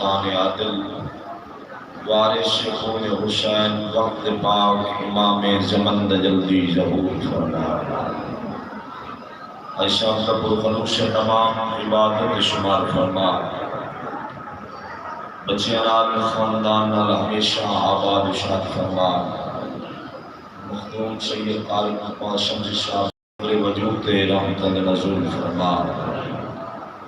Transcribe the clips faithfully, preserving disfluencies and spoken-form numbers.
خان عادل، وارث خون حسین، وقت پاک امام زمن دا جلدی ظہور فرما۔ اے شام دا پرخلوص تمام عبادت شمار فرما۔ بچیاں نال، خاندان نال ہمیشہ آباد و شاد فرما۔ مخدوم سید طارق عباس شمسی صاحب قبر وجود تے رحمتاں دے نزول فرما۔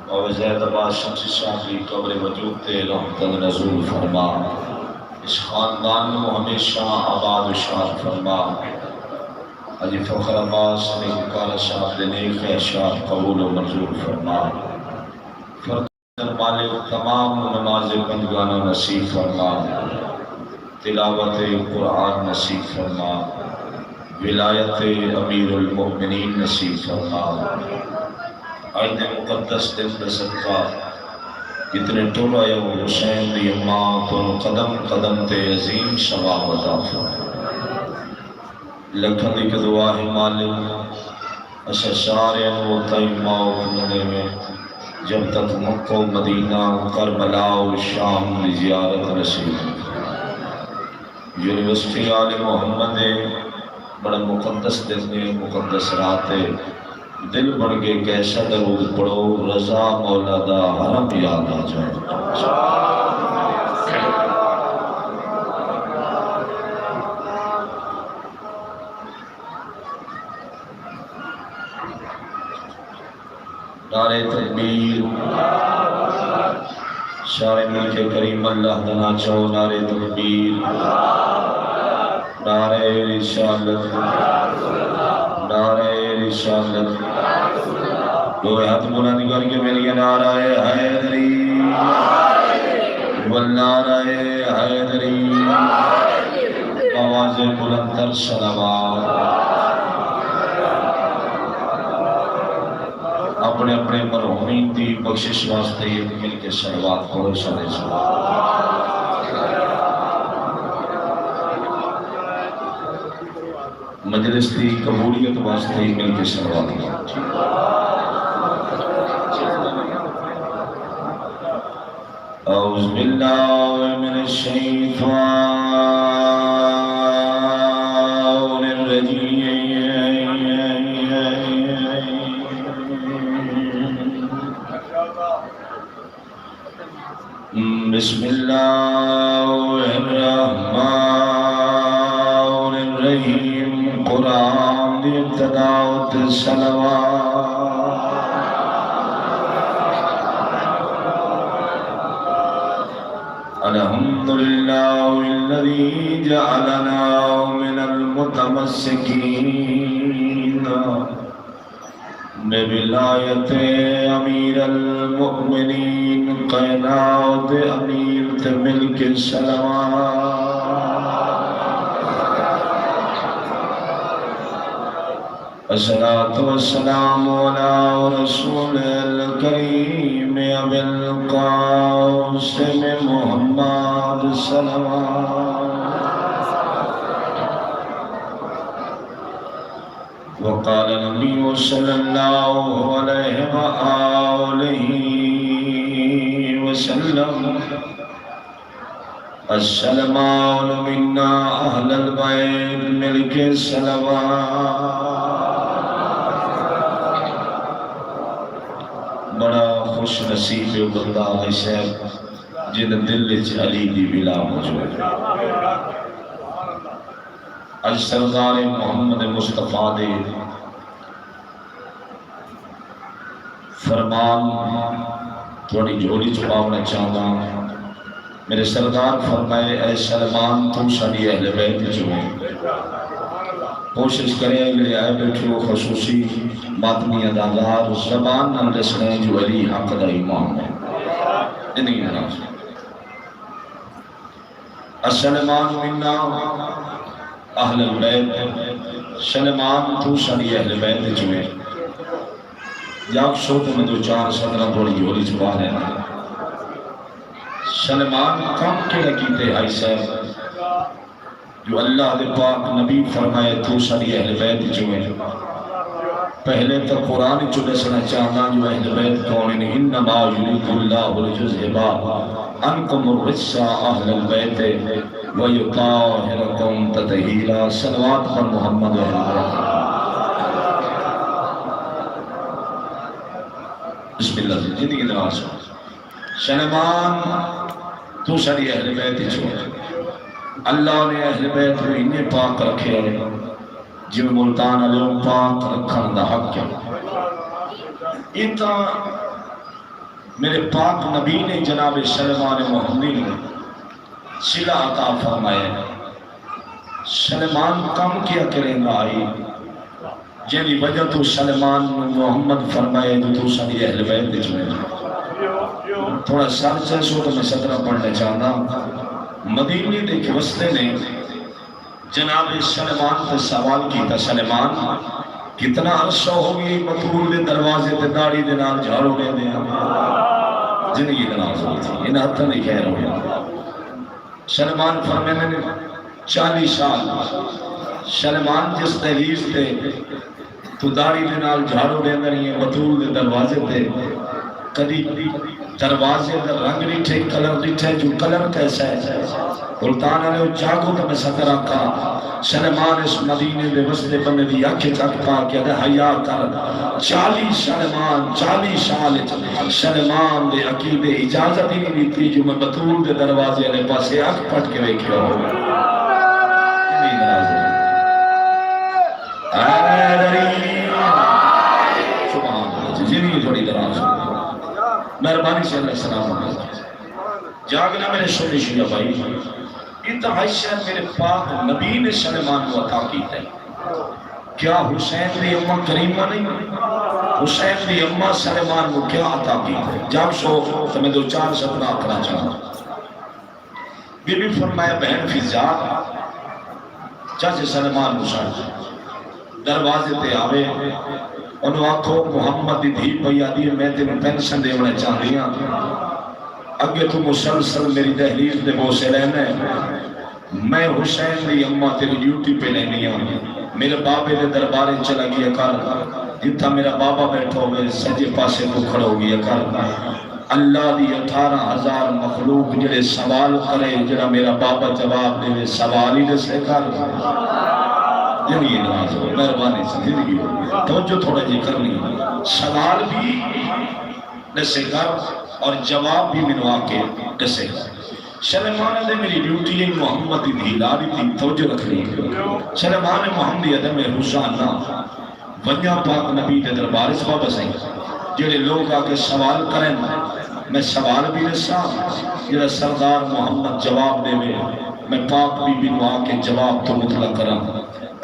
بابا زید عباس شمسی صاحب دی قبر وجود تے رحمتاں دے نزول فرما۔ اس خاندان نوں ہمیشہ آباد و شاد فرما۔ حاجی فخر عباس نے کارا صاحب دے نیک خواہشات قبول و منظور فرما۔ فرد مالک تمام نماز پنجگانہ نصیب فرما، تلاوت قرآن نصیب فرما، ولایت امیر المؤمنین نصیب فرما۔ اڄ دے مقدس دن دا صدقہ جتنے ٹر آئے ہو، حسین دی اماں تہاکوں قدم قدم تے عظیم ثواب عطا فرما۔ لکھاں دی ہک دعا ہے مالک، اساں ساریاں نوں اتھاں ہی موت نہ ݙیویں جب تک مکہ و مدینہ، کربلا و شام دی زیارت نصیب نہ تھیوے۔ یونیورسٹی آل محمد ہے، بڑا مقدس دن ہے، مقدس رات ہے۔ دل بݨ کے کیسا درود پڑھو، رضا مولا دا حرم یاد آ جائے۔ نعرہ تکبیر۔ سارے مل کے کریم اللہ دا ناں چاؤ، نعرہ تکبیر، نعرہ رسالت، نعرہ رسالت۔ ݙوہیں ہتھ بلند کر کے مل کے نعرہ حیدری، بول نعرہ حیدری، آواز بلند تر صلوات۔ اپݨے اپݨے مرحومین دی بخشش واسطے مل کے صلوات پڑھو، سارے صلوات۔ مجلس دی قبولیت واسطے مل کے صلوات پڑھو۔ أعوذ بالله من الشيطان الرجيم۔ بسم الله الرحمن الرحيم۔ قرآن دی ابتدا تے صلوات۔ الحمد لله الذي جعلنا من المتمسكين بولایت امیر المؤمنین، کائنات امیر تے مل کے صلوات۔ الصلاة والسلام على رسول الكريم أبي القاسم محمد صلوات۔ وقال النبي صلى الله عليه وآله وسلم، السلمان منا أهل البيت، مل کے صلوات۔ بڑا خوش نصیب ہے بندہ ہے صاحب، جن دل وچ علی دی ولا موجود ہے۔ اڄ سردار محمد مصطفیٰ دے فرمان تہاݙی جھولی چ پاوݨا چاہنداں۔ میرے سردار فرمائے، اے سلمان، توں ساݙی اہل بیت وچوں ہیں۔ کوشش کرے جڑے آئے بیٹھے ہو، خصوصی ماتمی اداکار، زبان نال ݙسݨے جو علی حق دا امام ہے۔ اتنی گزارش۔ السلمان منا اہل البیت، سلمان توں ساݙی اہل بیت وچوں ہیں۔ جاگ سو تے میں دو چار سطراں تہاݙی جھولی چ پا لینا۔ سلمان کم کیڑا کیتے ہائی صاحب، جو اللہ دے پاک نبی فرمائے، توں ساݙی اہل بیت وچوں ہیں۔ پہلے تاں قرآن وچوں ݙسݨا چاہنداں جو اہل بیت کون ہن۔ انما یرید اللہ لیذھب عنکم الرجس اہل البیت ویطہرکم تطہیرا۔ صلوات پر محمد و اہل بیت۔ بسم اللہ جی، زندگی دراز ہو۔ سلیمان، تو ساݙی اہل بیت وچ ہو۔ اللہ نے اہل بیت کوں انجے پاک رکھے، جیویں ملتان آلیوں پاک رکھݨ دا حق ہے۔ اتنا میرے پاک نبی نے جناب سلیمان محمدی نوں صلہ عطا فرمایا۔ سلیمان کم کیا کریندا ہئی، جیندی وجہ توں سلیمان نوں محمد فرمایا جو توں ساݙی اہل بیت وچ ویندے۔ تھوڑا سر چیسو تو میں سطرہ پڑھنا چاہندا۔ مدینے دے ہک وسندے نے جناب سلیمان تے سوال کیتا، سلیمان، کتنا عرصہ ہو گیا بتول دے دروازے تے داڑھی دے نال جھاڑو ݙیندے ہیں؟ زندگی دراز ہوئی تھی، انہاں ہتھاں دی خیر ہوئی۔ سلیمان فرمیندے نے، چالیہہ سال۔ سلیمان، جس دہلیز تے توں داڑھی دے نال جھاڑو ݙیندا رہیا، بتول دے دروازے تے کدی دروازے دا رنگ ݙٹھے، کلر ݙٹھے جو کلر کیسا ہے؟ ملتان آلیو، جاگو تے میں سطر آکھاں، سلیمان اس مدینے دے وسدے بندے دی اکھ اچ اکھ پا کے آہدا، حیا کر۔ چالیہہ سلیمان، چالیہہ سال اچ سلیمان دے عقیدے اجازت ہی نہیں ݙتی جو میں بتول دے دروازے آلے پاسے اکھ پٹ کے ویکھیا ہووے۔ سبحان اللہ جی، زندگی تھوڑی دراز ہو۔ مہربانی سے اللہ سلام علیکم۔ جاگنا میرے سنی شیعہ بھائی، انتہائی شاید میرے پاک نبی نے سلیمان کو عطا کیتا ہے۔ کیا حسین دی اماں کریمہ نہیں؟ حسین دی اماں سلیمان کو کیا عطا کیتا ہے؟ جاگ سو تو میں دو چار سطر آکھنا چاہوں۔ بی بی فرمایا، بہن فضہ، چاچے سلیمان حسین دروازے تے آوے، انہوں آکھو، محمد دی دھی پئی آدھی ہے، میں تینوں پینشن ݙیوݨا چاہندی ہاں۔ اڳے توں مسلسل میری دہلیز دے بوسے لیندے۔ میں حسین دی اماں تیری ڈیوٹی پہ لیندی ہاں۔ میرے بابے دے دربارے چلا ڳیا کر، جتھاں میرا بابا ٻیٹھا ہووے، سڄے پاسے توں کھڑو ڳیا کر۔ اللہ دی اٹھارہ ہزار مخلوق جیڑھے سوال کرے، جیڑھا میرا بابا جواب ݙیوے، سوال ہی ݙسے کر۔ زندگی دراز ہو، مہربانی سے زندگی ہو۔ توجہ تھوڑا جی کرنی۔ سوال بھی ݙسے کر اور جواب بھی مینوں آ کے ݙسے کر۔ سلیمان آہدے میری ڈیوٹی ہے محمد دی دھی لا ݙتی، توجہ رکھنی۔ سلیمان محمدی آہدے میں روزانہ ونڄاں پاک نبی دے دربار اچ، بابا سئیں، جیڑھے لوگ آ کے سوال کرن، میں سوال بھی ݙساں، جیڑھا سردار محمد جواب ݙیوے، میں پاک بی بی نوں آ کے جواب توں مطلع کراں۔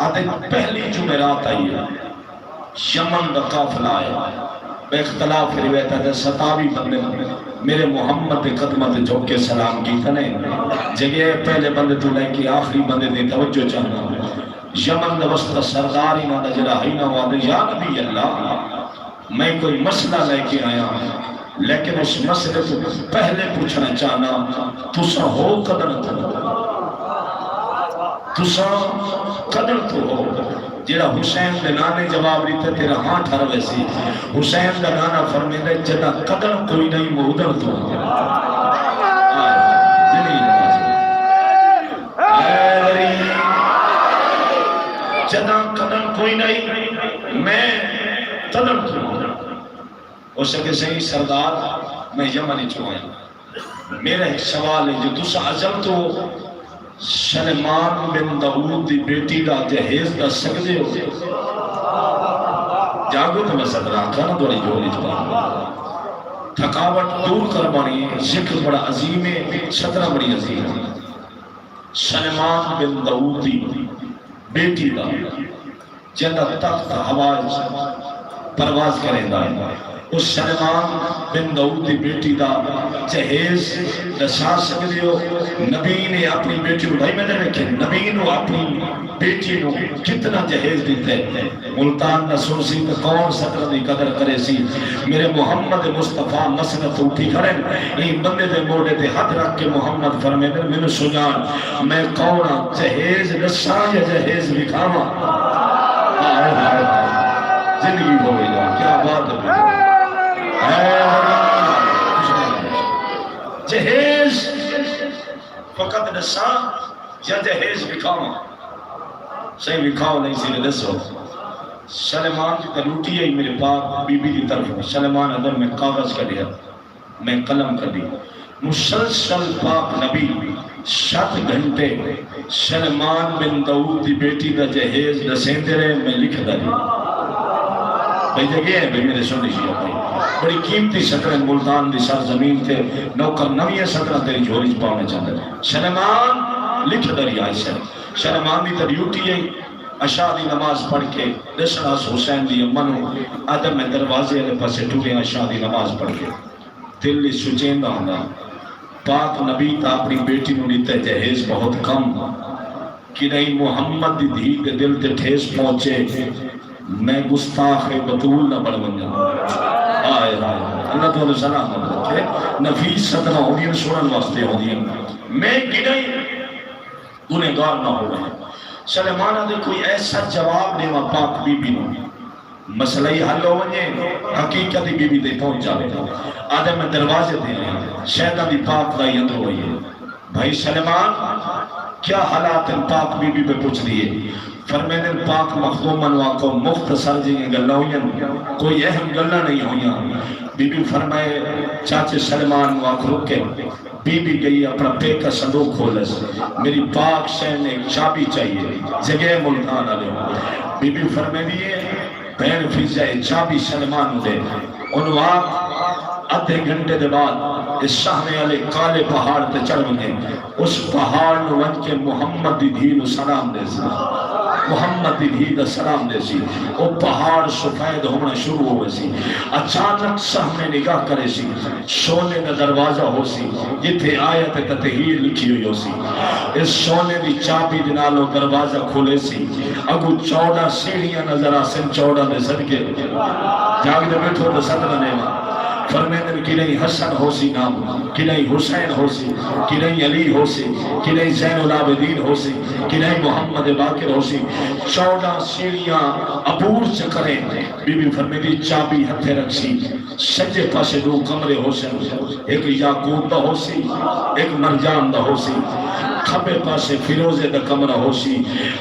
آہدے پہلی جمعرات آئی ہے، یمن دا قافلہ آیا، بے اختلاف روایتاں دے ستاوی بندے میرے محمد دے قدماں تے جھک کے سلام کیتا نے۔ جگہ پہلے بندے توں لے کے آخری بندے دی توجہ چاہنا۔ یمن دا وسدا سردار انہاں دا جیڑھا ہئی نا، او آہدے، یا نبی اللہ، میں کوئی مسئلہ لے کے آیا، لیکن اس مسئلے توں پہلے پچھنا چاہنا، تساں ہو کدن توں؟ تساں کدن توں ہو؟ جیڑھا حسین دے ناں نے جواب ݙتے، تیرا ہاں ٹھر ویسی۔ حسین دا نانا فرمیندے، جݙاں کدن کوئی نئیں، میں اݙݨ توں ہاں۔ حیدری، جݙاں کدن کوئی نئیں، میں تݙݨ توں ہاں۔ اس آکھے، سئیں سردار، میں یمن اچوں آیا۔ میرا ہک سوال ہے جو تساں ازل توں سلیمان بن داؤد دی بیٹی دا جہیز ݙس سڳدے ہو؟ جاگو تے میں سطر آکھاں نا، تہاݙی جھولی چ پا۔ تھکاوٹ دور کر بݨی، ذکر بڑا عظیم ہے، سطراں بڑی عظیم ہے۔ سلیمان بن داؤد دی بیٹی دا جیندا تخت ہوا اچ پرواز کریندا ہے۔ او سلیمان بن داؤد دی بیٹی دا جہیز ݙسا سڳدے ہو؟ نبی نے اپݨی بیٹی نوں، بھائی میں تے ویکھے، نبی نوں اپݨی بیٹی نوں کتنا جہیز ݙتے؟ ملتان دا سݨسی تے کون سطر دی قدر کریسی۔ میرے محمد مصطفیٰ مسند اٹھی کھڑن، ایں بندے دے موڈے تے ہتھ رکھ کے محمد فرمیندن، مینوں سنڄاݨ، میں کون ہاں؟ جہیز ݙساں یا جہیز وکھاواں؟ ہائے ہائے ہائے۔ زندگی ہووے یا، کیا بات ہے۔ حیدری۔ جہیز فقط ݙساں یا جہیز وکھاواں؟ سئیں وکھاؤ، نہیں سی ݙسو۔ سلیمان دی تاں ݙیوٹی ہئی میرے پاک بی بی دی طرفوں۔ سلیمان آہدے میں کاغذ کڈھیا، میں قلم کڈھی، مسلسل پاک نبی ست گھنٹے سلیمان بن داؤد دی بیٹی دا جہیز ݙسیندے رہے، میں لکھدا رہیا۔ بھئی جگہ ہے بھئی میرے سنی شیعہ بھائی، بڑی قیمتی سطریں ملتان دی سرزمین تے نوکر نویاں سطریں تیری جھولی چ پاوݨے چاہندے۔ سلیمان لکھدا رہیا۔ سلیمان دی تاں ڈیوٹی ہے، عشاء دی نماز پڑھ کے ݙسݨا حسین دی اماں نوں، آہدے میں دروازے والے پاسے ٹریاں عشاء دی نماز پڑھ کے۔ دل اچ سوچیندا ہوندا، پاک نبی تاں اپݨی بیٹی نوں ݙتے جہیز بہت کم، کݙاہیں محمد دی دھی دے دل تے ٹھیس پہنچے، میں گستاخ بتول نہ بݨ ونڄاں۔ ہائے ہائے، اللہ تہاݙے سلامت رکھے۔ نفیس سطریں ہوندیاں، سݨݨ واسطے ہوندیاں، میں کݙاہیں گنہگار نہ ہوواں۔ سلیمان آہدے کوئی ایسا جواب ݙیواں پاک بی بی نوں، مسئلہ ہی حل ہو ونڄے، حقیقت ہی بی بی تئیں پہنچ جاوے۔ آہدے میں دروازے تے آیاں، شہداں دی پاک دائی اندروں آئی ہے۔ بھائی سلیمان، کیا حالات ہن؟ پاک بی بی پئے پچھدی ہے۔ فرمیندن، پاک مخدوماں نوں آکھو مختصر جیہاں گلاں ہوئین، کوئی اہم گلاں نہیں ہوئین۔ بی بی فرمائے، چاچے سلیمان نوں آکھ رکے۔ بی بی ڳئی اپݨا پیکا صندوق کھولس، میری پاک شہن ہک چابی چاہیے، جگہ ملتان آلیو۔ بی بی فرمیندی ہے، بھیݨ فضہ، اے چابی سلیمان نوں ݙے، اونوں آکھ ادھے گھنٹے دے بعد اے سہویں آلے کالے پہاڑ تے چڑھ ونڄے، اس پہاڑ نوں ونڄ کے محمد دی دھی نوں سلام ݙیسی، محمد دی دھی دا سلام ݙیسی۔ او پہاڑ سفید ہووݨا شروع ہوویسی۔ اچانک سہویں نگاہ کریسی، سونے دا دروازہ ہوسی، جتھے آیت تطہیر لکھی ہوئی ہوسی۔ اس سونے دی چابی دے نال او دروازہ کھلیسی۔ اڳوں چوݙاں سیڑھیاں نظر آسن، چوݙاں دے صدقے۔ جاڳدے ٻیٹھو تاں صدقہ ݙیواں۔ فرمیندن، کݙاہیں حسن ہوسی نال، کݙاہیں حسین ہوسی، کݙاہیں علی ہوسی، کݙاہیں زین العابدین ہوسی، کݙاہیں محمد باقر ہوسی۔ چوݙاں سیڑھیاں عبور چ کریں، بی بی فرمیندی، چابی ہتھے رکھسی۔ سڄے پاسے ݙو کمرے ہوسن، ہک یاقوت دا ہوسی، ہک مرجان دا ہوسی۔ کھٻے پاسے فیروزے دا کمرہ ہوسی۔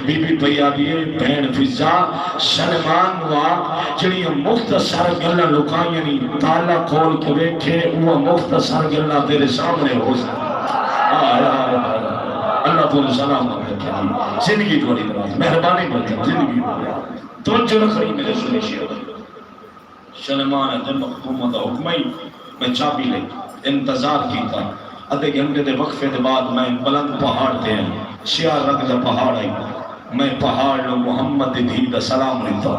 بی بی پئی آہدی ہے، بھیݨ فضہ، سلیمان نوں آکھ، جیڑھیاں مختصر گلاں لکائیاں نی، تالا کھول کے ویکھے، اوہاں مختصر گلاں تیݙے سامݨے ہوسن۔ ہائے، ہائے، ہائے۔ اللہ تہاݙے سلامت رکھے جی۔ زندگی تہاݙی دراز۔ مہربانی بھائی جان، زندگی۔ توجہ رکھݨی میرے سنی شیعہ۔ سلیمان آہدے، مخدوماں دا حکم ہئی، میں چابی لئی۔ انتظار کیتا۔ ادھے گھنٹے دے وقفے دے بعد میں بلند پہاڑ تے آئیں۔ شیعہ رنگ دا پہاڑ ہئی۔ میں پہاڑ نوں محمد دی دھی دا سلام ݙتا۔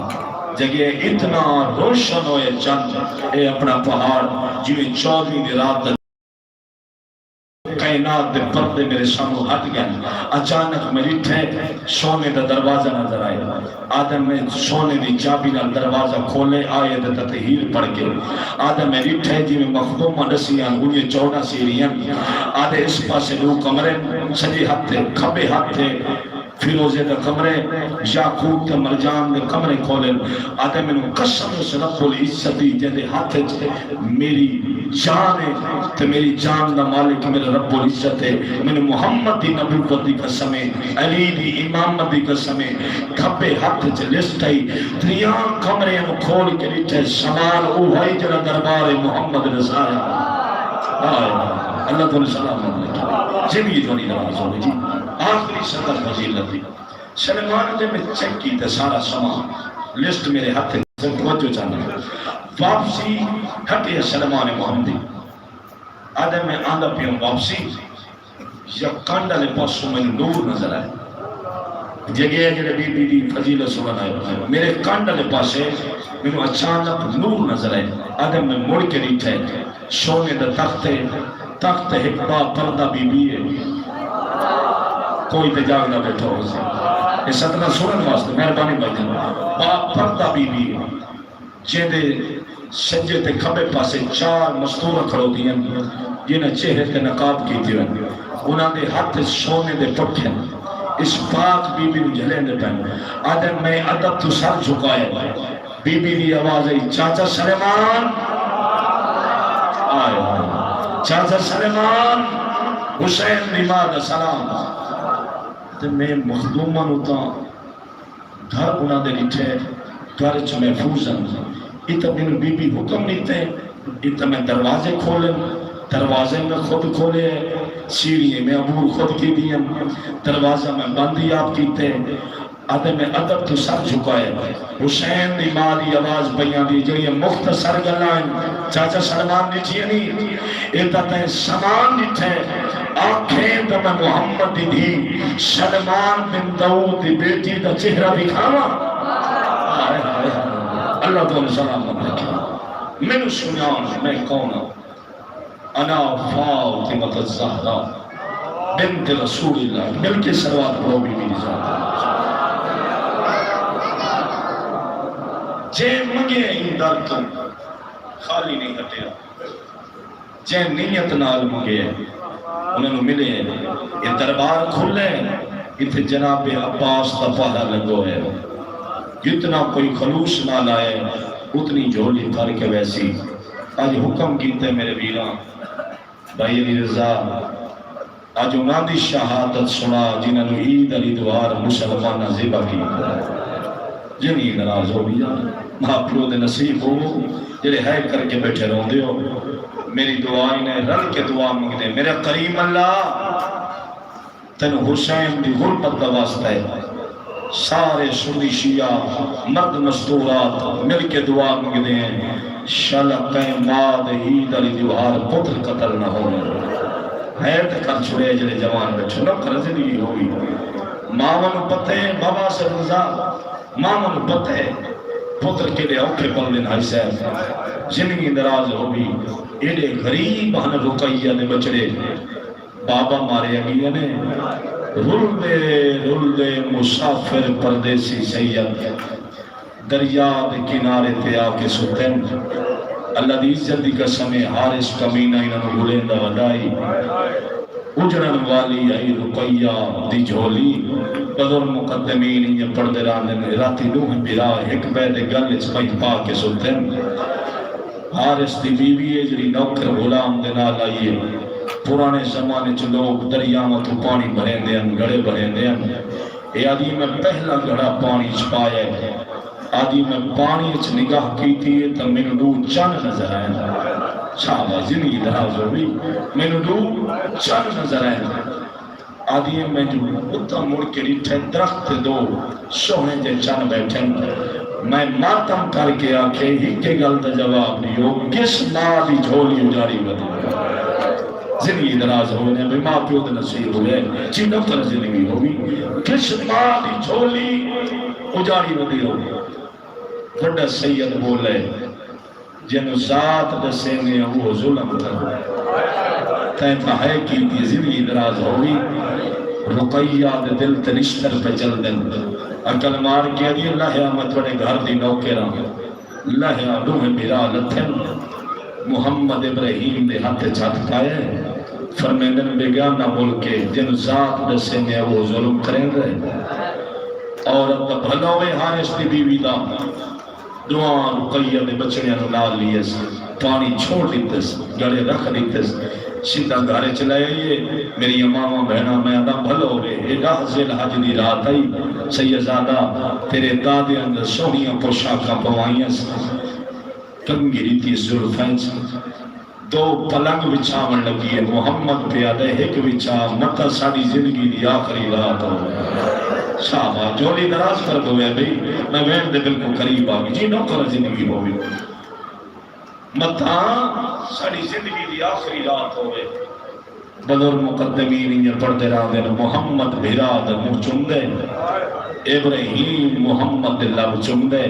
جڳہ اتنا روشن ہوئے چن، اے اپݨا پہاڑ جیویں چودھویں دی رات دا کائنات دے پردے میرے سامݨوں ہٹ ڳئن۔ اچانک میں ݙٹھے سونے دا دروازہ نظر آئے۔ آہدے میں سونے دی چابی نال دروازہ کھولے، آیت تطہیر پڑھ کے۔ آہدے میں ݙٹھے جیویں مخدوماں ݙسیاں ہن، اونجھے چوݙاں سیڑھیاں۔ آہدے اس پاسے ݙو کمرے، سڄے ہتھ تے، کھٻے ہتھ تے فیروزے دے کمرے، یاقوت تے مرجان دے کمرے کھولن۔ آہدے، مینوں قسم اس رب العزت دی جیندے ہتھ اچ میری جان ہے تے میری جان دا مالک میرا رب العزت ہے، مینوں محمد دی نبوت دی قسم ہے، علی دی امامت دی قسم ہے۔ کھبے ہتھ اچ لسٹ ہئی، تریاں کمریاں نوں کھول کے ݙٹھے، سامان اوہائی جیڑھا دربار محمد نظارہ۔ ہائے، اللہ تہاݙے سلامت رکھے۔ زندگی تہاݙی دراز ہووے جی۔ آخری سطر فضیلت دی۔ سلیمان آہدے، میں چیک کیتے سارا سامان، لسٹ میرے ہتھ اچ، توجہ چاہندے۔ واپسی ہٹے سلیمان محمدی۔ آہدے، میں آندا پیوں واپسی، یک کنڈ آلے پاسوں مینوں نور نظر آئے۔ جیڑھے، جیڑھے بی بی دی فضیلت سݨݨ آئے، میرے کنڈ آلے پاسے مینوں اچانک نور نظر آئے۔ آہدے، میں مڑ کے ݙٹھے، سونے دا تخت ہے، تخت ہک با پردہ بی بی ہے۔ کوئی تے جاڳدا ٻیٹھا ہوسی۔ اے سطراں سݨݨ واسطے، مہربانی بھائی جان۔ با پردہ بی بی ہے۔ جیندے سڄے تے کھٻے پاسے چار مستوراں کھڑوتیاں ہن، جنہاں چہرے تے نقاب کیتے ہوئے ہن۔ انہاں دے ہتھ اچ سونے دے پٹھے ہن۔ اس پاک بی بی نوں جھلیندے پئے ہن۔ آہدن، میں ادب توں سر جھکایا۔ بی بی دی آواز آئی، چاچا سلیمان! آئے ہائے۔ چاچا سلیمان، حسین دی ماں دا سلام۔ تے میں مخدوماں نوں تاں گھر انہاں دے ݙٹھے، گھر اچ محفوظ ہن۔ اتاں مینوں بی بی حکم ݙتے، اتاں میں دروازے کھولن، دروازے میں خود کھولے، سیڑھیاں میں عبور خود کیتی ہن، دروازہ میں بند ہی آپ کیتے۔ آہدے میں ادب توں سر جھکائے۔ حسین دی ماں دی آواز پئی آندی، جیڑھیاں مختصر گلاں ہن، چاچا سلمان ݙٹھیاں نی؟ اے تاں تیں سامان ݙٹھے، آکھیں تاں میں محمد دی دھی سلمان بن داؤد دی بیٹی دا چہرہ ݙکھاواں؟ ہائے ہائے ہائے، اللہ تہاݙے سلامت رکھے۔ مینوں سنڄاݨ میں کون ہاں؟ انا فاطمۃ الزہرا بنت رسول اللہ۔ مل کے صلوات پڑھو بی بی دی ذات۔ جیں منگے ایں در توں خالی نہیں ہٹیا، جیں نیت نال منگے انہاں نوں ملے۔ اے دربار کھلے، اتھے جناب عباس دا پہرا لڳو ہے۔ جتنا کوئی خلوص نال آئے، اتنی جھولی بھر کے ویسی۔ اڄ حکم کیتے میرے ویراں، بھائی علی رضا، اڄ انہاں دی شہادت سݨا جنہاں نوں عید آلی دیوار مسلماناں ذبح کیتا۔ جنہیں ناراض ہو ڳیا، ماء پیو دے نصیب ہوو، جیڑھے ہے کر کے ٻیٹھے روندے ہو۔ میری دعا انہیں رل کے دعا منگدے، میرے کریم اللہ، تینوں حسین دی غربت دا واسطہ ہے۔ سارے سنی شیعہ، مرد مستورات مل کے دعا منگدے ہیں، شالا کہیں ماء دے عید آلی دیوار پتر قتل نہ ہووے۔ ہے تے کر چھڑے جیڑھے جوان ٻیٹھے، نوکر زندگی ہووی۔ ماواں نوں پتہ ہے، بابا سر رضا، ماواں نوں پتہ ہے، پتر کیݙے اوکھے پلدن ہائی صاحب۔ زندگی ناراض ہووی، ایݙے غریب ہن رقیہ دے ٻچڑے۔ بابا مارے اڳیے نے، رلدے رلدے مسافر پردیسی سید دریا دے کنارے تے آ کے ستن۔ اللہ دی عزت دی قسم ہے، حارث کمینہ انہاں نوں ڳولیندا ودا ہئی۔ اجڑݨ والی ہئی رقیہ دی جھولی۔ بزرگ مقدمین ایویں پڑھدے رہندن، راتی ݙوہیں بھرا ہک ٻئے دے ڳل اچ پئی پا کے ستن۔ حارث دی بیوی ہے جیڑھی نوکر غلام دے نال آئی ہے۔ پراݨے زمانے چ لوک دریاواں توں پاݨی بھریندے ہن، گھڑے بھریندے ہن۔ اے آہدی، میں پہلا گھڑا پاݨی اچ پایا ہے۔ آہدی، میں پاݨی اچ نگاہ کیتی ہے تاں مینوں ݙو چن نظر آئن۔ شاباش، زندگی دراز ہووی، مینوں ݙو چن نظر آئن۔ آہدی ہے، میں جو اتاں مڑ کے ݙٹھے، درخت تے دو سوہݨے جے چن ٻیٹھن۔ میں ماتم کر کے آکھے، ہکے ڳل دا جواب ݙیو، کس ماء دی جھولی اجاڑی ودی؟ زندگی دراز ہووے نے بھئی، ماء پیو دے نصیب ہووے، جی نوکر زندگی ہووی، کس ماء دی جھولی اجاڑی ودی ہووی؟ وݙا سید ٻولے، جینوں ذات ݙسیندے ہیں، اوہو ظلم کر۔ تیں تاں ہے کیتی، زندگی دراز ہووی۔ رقیہ دے دل تے نشتر پئے چلدن۔ عقل مار کے آہدی، لہیا میں تہاݙے گھر دی نوکر ہاں۔ لہیا، ݙوہیں بھرا لتھن۔ محمد ابراہیم دے ہتھ اچ ہتھ پائے۔ فرمیندن، بیگانہ ملک ہے، جینوں ذات ݙسیندے ہیں، اوہو ظلم کریندے۔ عورت دا بھلا ہووے، حارث دی بیوی دا۔ ݙواں رقیہ دے ٻچڑیاں نوں نال لیس، پاݨی چھوڑ ݙتس، گھڑے رکھ ݙتس، سدھا گھر اچ لے آئیے۔ میریاں ماواں بھیݨاں، میں آہداں بھلو ہووے، اے ݙاہ ذی الحج دی رات ہئی، سیدزادہ تیݙے دادیاں دے سوہݨیاں پوشاکاں پوائیس، کنگھی ݙتی زلفیں اچ۔ دو پلنگ وچھاوݨ لڳی ہے، محمد پیا آہدے، ہک وچھا، متاں ساݙی زندگی دی آخری رات ہووے۔ شاباش، جھولی دراز کر ݙوے بھئی، میں ویݨ دے بالکل قریب آ ڳئی۔ جی نوکر زندگی ہووی، متاں ساݙی زندگی دی آخری رات ہووے۔ بزرگ مقدمین ایویں پڑھدے رہندے نے، محمد بھرا دا منہ چمدے، ابراہیم محمد دے لب چمدے۔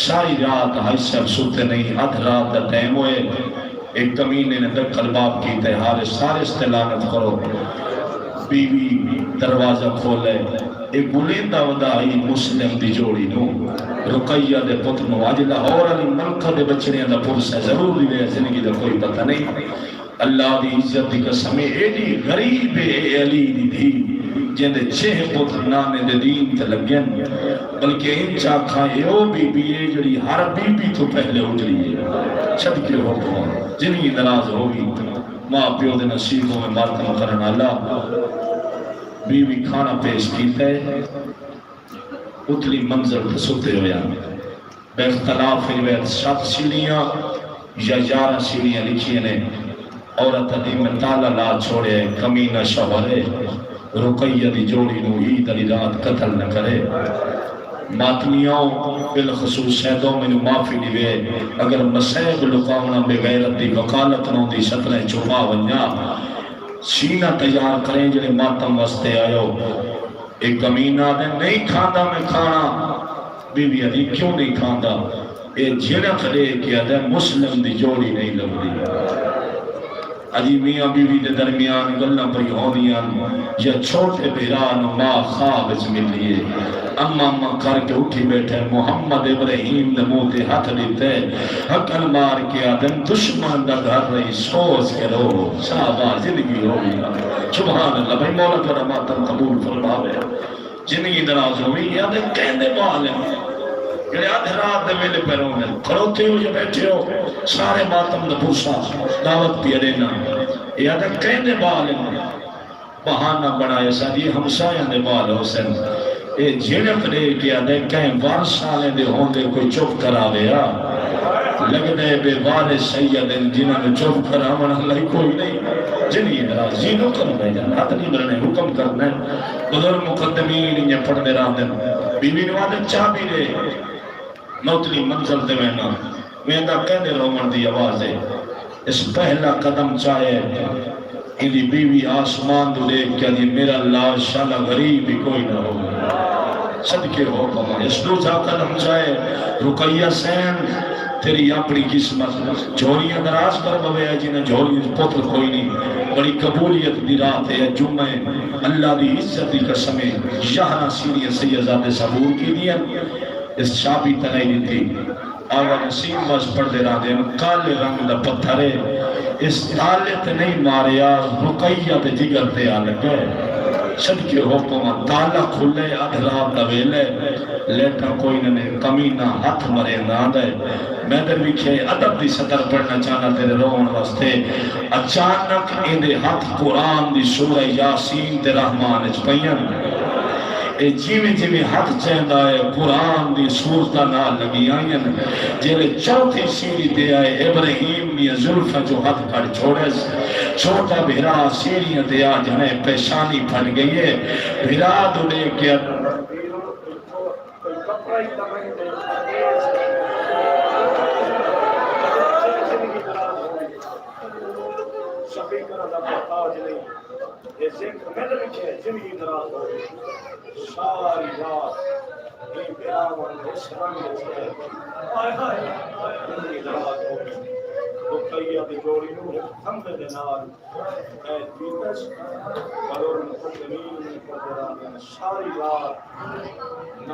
ساری رات حاجی صاحب ستے نہیں، ادھ رات دا ٹائم ہوئے۔ ایک کمینے نے دکل باب کیتے، حارث، حارث تے لعنت کرو۔ بیوی دروازہ کھولے، اے ڳولیندا ودا ہئی مسلم دی جوڑی نوں، رقیہ دے پتر نوں۔ اڄ لاہور آلی ملکہ دے ٻچڑیاں دا پرسہ ضرور ݙیوے، زندگی دا کوئی پتہ نہیں۔ اللہ دی عزت دی قسم ہے، ایݙی غریب ہے اے علی دی دھی، جیندے چھ پتر نانے دے دین تے لڳن، بلکہ انچ آکھاں اے او بی بی ہے جیڑھی ہر بی بی توں پہلے اجڑی ہے۔ صدقے ہو پوواں، زندگی ناراض ہو ڳئی۔ ماء پیو دے نصیب ہووے ماتم کرݨ آلا۔ بیوی کھاݨا پیش کیتا ہے، اتلی منزل تے ستے ہوئے ہن۔ بے اختلاف ہن ویت ست سیڑھیاں یا یارہاں سیڑھیاں لکھیاں نے۔ عورت آدھی میں تالا لا چھوڑے، کمینہ شوہر ہے۔ رقیہ دی جوڑی نو عید آلی رات قتل نہ کرے۔ ماتمیوں، بالخصوص سیدوں، مینوں معافی ݙیوے، اگر مصائب لکاوݨا بے غیرت دی وکالت نہ ہوندی، ستریں چھپا ونڄاں۔ سینہ تیار کریں جڑے ماتم واسطے آیو۔ اے کمینہ آہدے، نہیں کھاندا میں کھانا۔ بیوی آہدی، کیوں نہیں کھاندا؟ اے جھڑک ݙے کے آہدے، مسلم دی جوڑی نہیں لبھدی۔ اڄ میاں بیوی دے درمیان ڳلاں پئی ہوندیاں ہن، یا چھوٹے بھرا نوں ماء خواب وچ ملی ہے، اماں اماں کر کے اٹھی ٻیٹھے، محمد ابراہیم دے منہ تے ہتھ ݙتے، ہکل مار کے آہدن، دشمن دا گھر رہی سوچ کے رو، شاباش زندگی ہو گئی۔ سبحان اللہ، بھائی مولا تہاݙا ماتم قبول فرماوے۔ زندگی دراز ہووی۔ اے آہدے کیندے ٻال ہن جڑے ادھ رات دے ویلے پئے روندن؟ کھڑوتے ہو یا ٻیٹھے ہو، سارے ماتم دا پرسا دعوت پیا ݙینا۔ اے آہدے کیندے ٻال ہن؟ بہانہ بݨایا، ساݙی ہمسایاں دے ٻال ہوسن۔ اے جھڑک ݙے کے آہدے، کہیں وارث آلیں دے ہوندے کوئی چپ کراوے ہا؟ لڳدے بے وارث سید ہن جنہاں نوں چپ کراوݨ آلا ہی کوئی نہیں۔ زندگی دراز، جی حکم بھیجن، ہتھ نہیں بھرنے، حکم کرنا ہے۔ بزرگ مقدمین ایئں پڑھدے رہندن۔ بیوی نوں آہدن، چابی ݙے، میں اتلی منزل تے وینداں۔ ویندا کیندے رووݨ دی آواز ہے۔ اس پہلا قدم چائے، ایندی بیوی آسمان دو ݙیکھ کے آہدی، میرا لاش شالا غریب ہی کوئی نہ ہووے۔ صدقے ہو پواں۔ اس ݙوجھا قدم چائے، رقیہ سین، تیری اپݨی قسمت۔ جھولیاں دراز کر ٻہوے، جنہاں جھولیاں وچ پتر کوئی نہیں۔ بڑی قبولیت دی رات ہے، جمعہ ہے۔ اللہ دی عزت دی قسم ہے، یارہاں سیڑھیاں سید زادے ساں عبور کیتیاں۔ اس چابی تاں نہیں ݙتی۔ آغا نسیم بس پڑھدے رہندے ہن، کالے رنگ دا پتھر ہے، اس تالے تے نہیں ماریا، رقیہ دے جگر تے آ لڳے۔ صدقے ہو پواں، تالا کھلے، ادھ رات دا ویلے، لیٹاں کوئی نہ نے، کمینہ ہتھ مریندا آندا ہے۔ میں تے ویکھے، ادب دی سطر پڑھنا چاہنا تیرے رووݨ واسطے۔ اچانک ایندے ہتھ قرآن دی سورہ یاسین تے رحمان اچ پئین۔ اے جیویں جیویں ہتھ چیندا ہے، قرآن دی سورتاں نال لڳی آئین۔ جیلے چوتھی سیڑھی تے آئے، ابراہیم دیاں زلفاں چوں ہتھ کڈھ چھوڑس۔ چھوٹا بھرا سیڑھیاں تے آ جھنے، پیشانی پھٹ ڳئی ہے۔ بھرا دو ݙیکھ کے سپیکر دا محتاج نہیں۔ اے ذکر مل وچ ہے، زندگی دراز ہووی۔ ساری رات ایں بھراواں دے اس رنگ وچ ہے۔ ہائے ہائے، زندگی دراز ہووی۔ رقیہ دی جوڑی نوں ہک تھمبے دے نال قید کیتس۔ بزرگ مقدمین نے پڑھدے رہندے، ساری رات